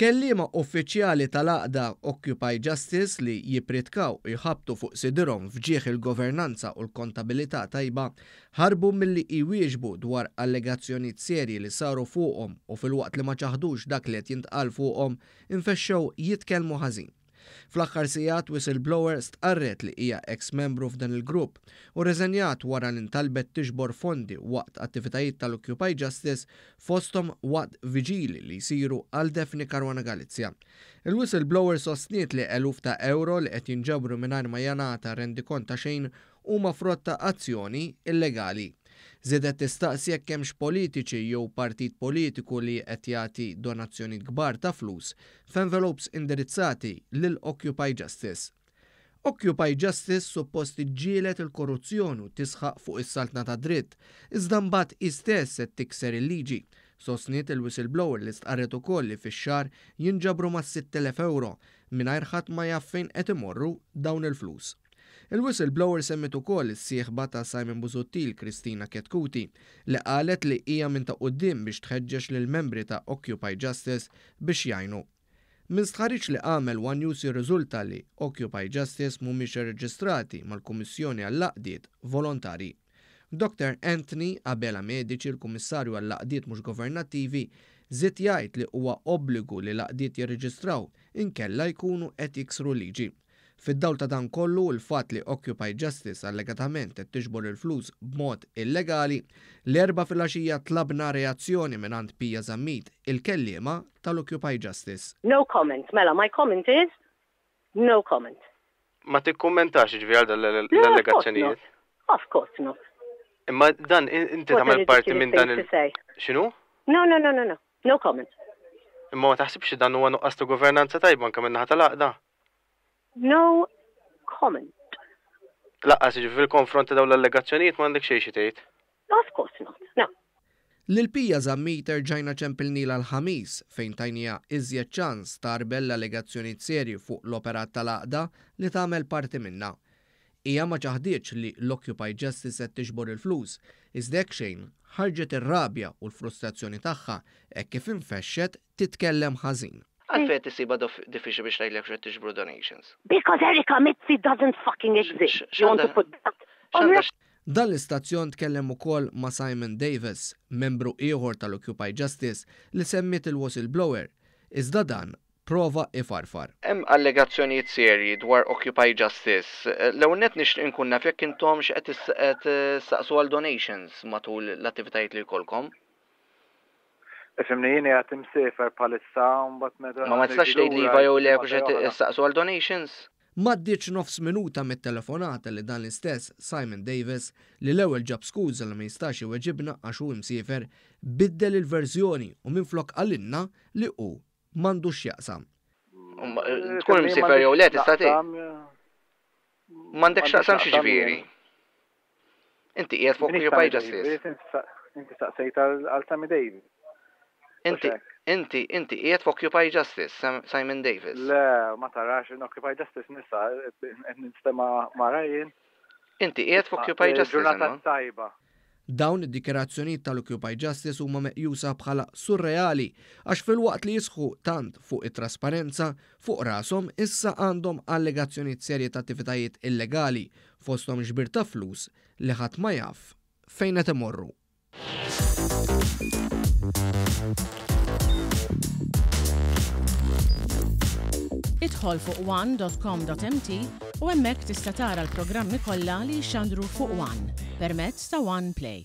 Kelliema uffiċjali tal-għaqda Occupy Justice li jippritkaw u jħabbtu fuq sidirhom f'ġieħ il-governanza u l-kontabilità tajba ħarbu milli jwieġbu dwar allegazzjonijiet serji li saru fuqhom u filwaqt li ma ċaħdux dak li qed jintqal fuqhom infexxew jitkellmu ħażin. Fl-aħħar sigħat whistleblower stqarret li hija eks membru f'dan il-grupp u rreżenjat wara li ntalbet tiġbor fondi waqt attivitajiet tal-Occupy Justice fosthom waqt viġili li jsiru għal Daphne Caruana Galizia. Il-whistleblower sostniet li eluf ta' ewro li qed jinġabru mingħajr ma jingħata rendikont ta' xejn huma frott ta' azzjoni illegali. Żiedet tistaqsi jekk hemmx politiċi jew partit politiku li qed jagħti donazzjonijiet kbar ta' flus f'envelopes indirizzati lil Occupy Justice. Occupy Justice suppost tiġġieled il-korruzzjoni u tisħaq fuq is-saltna tad-dritt, iżda mbagħad hi stess qed tikser il-liġi, sostniet il-whistleblower li stqarret ukoll li fix-xahar jinġabru mas-6,000 ewro mingħajr ħadd ma jaf fejn qed imorru dawn il-flus. Il-whistleblower semmiet ukoll is-sieħba ta' Simon Busuttil, Kristina Chetcuti, li qalet li hija minn ta' quddiem biex tħeġġeġ lill-membri ta' Occupy Justice biex jgħinu. Minn stħarriġ li għamel one News jirriżulta li Occupy Justice mhumiex irreġistrati mal-Kummissjoni għall-Għaqdiet Volontarji. Dottor Anthony Abela Medici, il-Kummissarju għall-Għaqdiet Mhux Governattivi, żied jgħid li huwa obbligu li l-għaqdiet jirreġistraw inkella jkunu qed jiksru l-liġi. Fid-dawl ta' dan kollu u l-fatt li Occupy Justice allegatament qed tiġbor il-flus b'mod illegali, l-Erbgħa filgħaxija tlabna reazzjoni mingħand Pia Zammit, il-kelliema tal-Occupy Justice. No comment. Mela, my comment is no comment. Ma tikkummentax jiġifieri għal dan l-allegazzjonijiet? Of course not. Imma dan inti tagħmel parti minn dan il. X'inhu? No, no, no, no, no. No comment. Imma ma taħsibx li dan huwa nuqqas ta' governanza tajba anke min-naħa tal-għaqda? No comment. Lanqas jiġifieri fil-konfront ta' dawn l-allegazzjonijiet m'għandek xejn xi tgħid? Of course not, no. Lil Pia Zammit erġajna ċempilnilha l-Ħamis fejn tajniha iżjed ċans tgħarbel l-allegazzjonijiet serji fuq l-operat tal-għaqda li tagħmel parti minnha. Hija ma ċaħditx li l-Occupy Justice qed tiġbor il-flus, iżda jekk xejn, ħarġet ir-rabja u l-frustrazzjoni tagħha hekk kif infexxet titkellem ħażin. Għalfejn qed issibha diffiċli biex tgħidli jekk qed tiġbru donations? Because Erica Mizzi doesn't fucking exist. You want to put that on record? Dan l-istazzjon tkellem ukoll ma' Simon Davis, membru ieħor tal-Occupy Justice li semmiet il-whistleblower, iżda dan prova ifarfar. Hemm allegazzjonijiet serji dwar Occupy Justice. L-ewwel nett nixtieq inkun naf jekk intomx qed issaqsu għal donations matul l-attivitajiet li jkollkom. Ifhimni jien qiegħed imsiefer bħalissa mbagħad meta. Ma ma tistax tgħidli iva jew le jekk qed issaqsu għal donations? M'għaddietx nofs minuta mit-telefonata li dan l-istess Simon Davis, li l-ewwel ġab skuża li ma jistax iweġibna għax hu imsiefer, biddel il-verżjoni u minflok qalilna li hu m'għandux x'jaqsam. Tkun imsiefer jew le tista' tgħid. M'għandekx x'taqsam x'jiġifieri? Inti qiegħed fuq Occupy Justice. Inti saqsejt għal Sammy Davis. Inti, inti, inti qiegħed f'Occupy Justice, Simon Davis. Le, ma tarax in Occupy Justice nisa qed ninstema' mara jien. Inti qiegħed f'Occupy Justice. Ġurnata tajba. Dawn id-dikjarazzjonijiet tal-Occupy Justice huma meqjusa bħala surreali għax filwaqt li jisħu tant fuq it-trasparenza, fuq rashom issa għandhom allegazzjonijiet serji ta' attivitajiet illegali, fosthom ġbir ta' flus li ħadd ma jaf fejn qed imorru. Idħol fuq one.com.mt u hemmhekk tista' tara l-programmi kollha li jixxandru fuq One permezz ta' One Play.